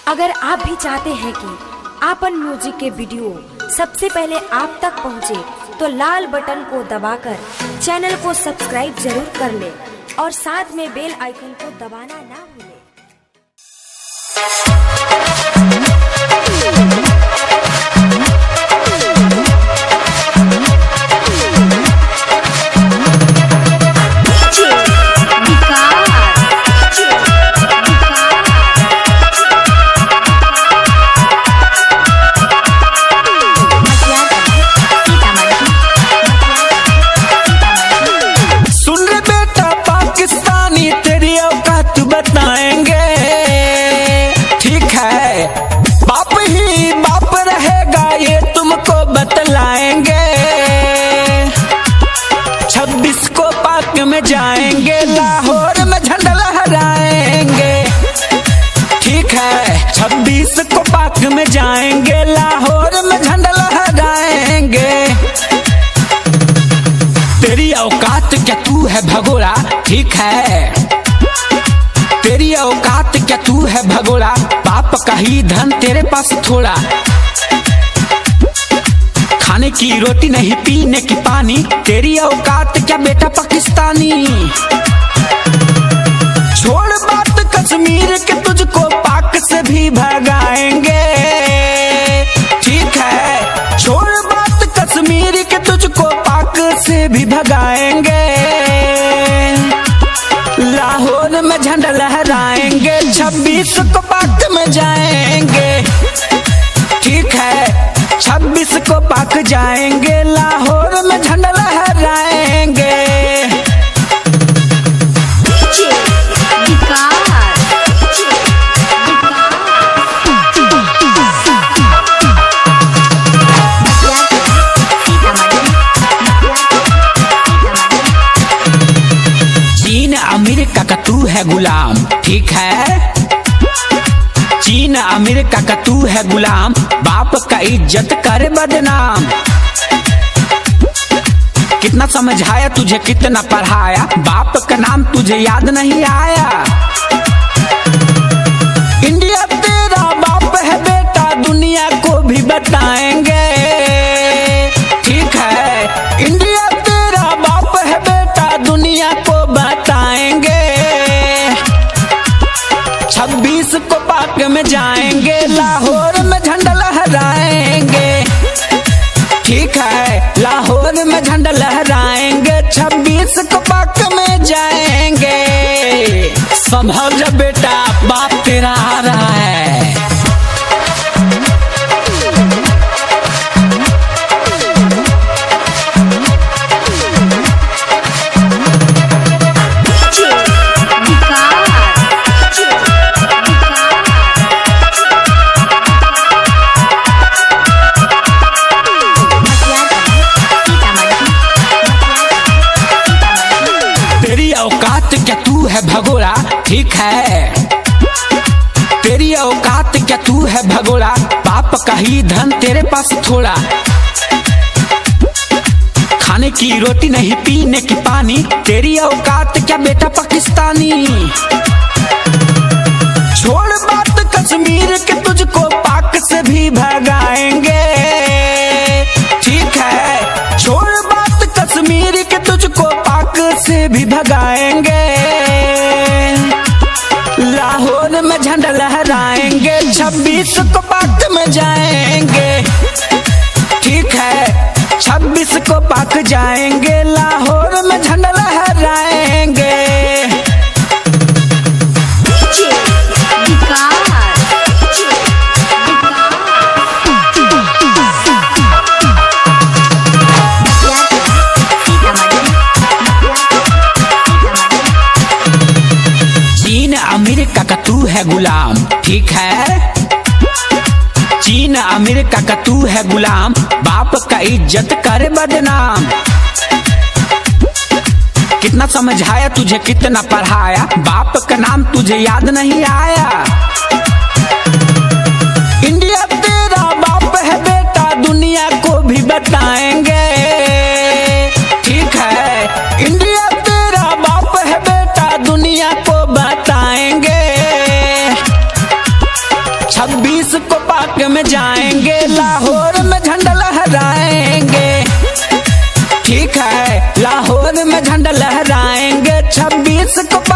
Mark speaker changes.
Speaker 1: अगर आप भी चाहते हैं कि आपन म्यूजिक के वीडियो सबसे पहले आप तक पहुंचे, तो लाल बटन को दबाकर चैनल को सब्सक्राइब जरूर कर ले और साथ में बेल आइकन को दबाना ना भूलें।
Speaker 2: सुन रे बेटा पाकिस्तानी, तेरी औकात बताएंगे। ठीक है, बाप ही बाप रहेगा ये तुमको बतलाएंगे। 26 को पाक में जाएंगे, लाहौर में झंडा लहराएंगे। ठीक है, 26 को पाक में जाएंगे, लाहौर में झंडा लहराएंगे। तेरी औकात क्या तू है भगोड़ा, ठीक है। तेरी औकात क्या तू है भगोड़ा, बाप का ही धन तेरे पास थोड़ा। खाने की रोटी नहीं पीने की पानी, तेरी औकात क्या बेटा पाकिस्तानी। छोड़ बात कश्मीर के, तुझको पाक से भी भगाएंगे। ठीक है, छोड़ बात कश्मीर के, तुझको पाक से भी भगाएंगे। लाहौर में झंडा लहराएंगे, 26 को पाक में जाएंगे। ठीक है, 26 को पाक जाएंगे, लाहौर में झंडा लहराएंगे। चीन अमेरिका का तू है गुलाम, ठीक है। चीन अमेरिका का तू है गुलाम, बाप का इज्जत कर बदनाम। कितना समझाया तुझे कितना पढ़ाया, बाप का नाम तुझे याद नहीं आया। इंडिया तेरा बाप है बेटा, दुनिया को भी बताएंगे। ठीक है, इंडिया तेरा बाप है बेटा, दुनिया को बताएंगे। 26 को पाक में जाएंगे, लाहौर में झंडा लहराएंगे। ठीक है, लाहौर में झंडा लहराएंगे, 26 को पाक में जाएंगे। संभल जा बेटा, बाप तेरा आ रहा है। तेरी औकात क्या तू है भगोड़ा, ठीक है। तेरी औकात क्या तू है भगोड़ा, बाप का ही धन तेरे पास थोड़ा। खाने की रोटी नहीं पीने की पानी, तेरी औकात क्या बेटा पाकिस्तानी। छोड़ बात कश्मीर के, तुझको पाक से भी भगाएंगे। ठीक है, छोड़ बात कश्मीर के, तुझको पाक से भी भगाएंगे। लाहौर में झंडा लहराएंगे, 26 को पाक में जाएंगे। ठीक है, 26 को पाक जाएंगे, लाहौर में झंडा लहराएंगे। चीन अमेरिका का तू है गुलाम, ठीक है। चीन अमेरिका का तू है गुलाम, बाप का इज्जत कर बदनाम। कितना समझाया तुझे कितना पढ़ाया, बाप का नाम तुझे याद नहीं आया। इंडिया तेरा बाप है बेटा, दुनिया को भी बताएंगे। ठीक है, इंडिया तेरा बाप है बेटा, दुनिया को बताएंगे। पार्क में जाएंगे, लाहौर में झंडा लहराएंगे। ठीक है, लाहौर में झंडा लहराएंगे, 26 को।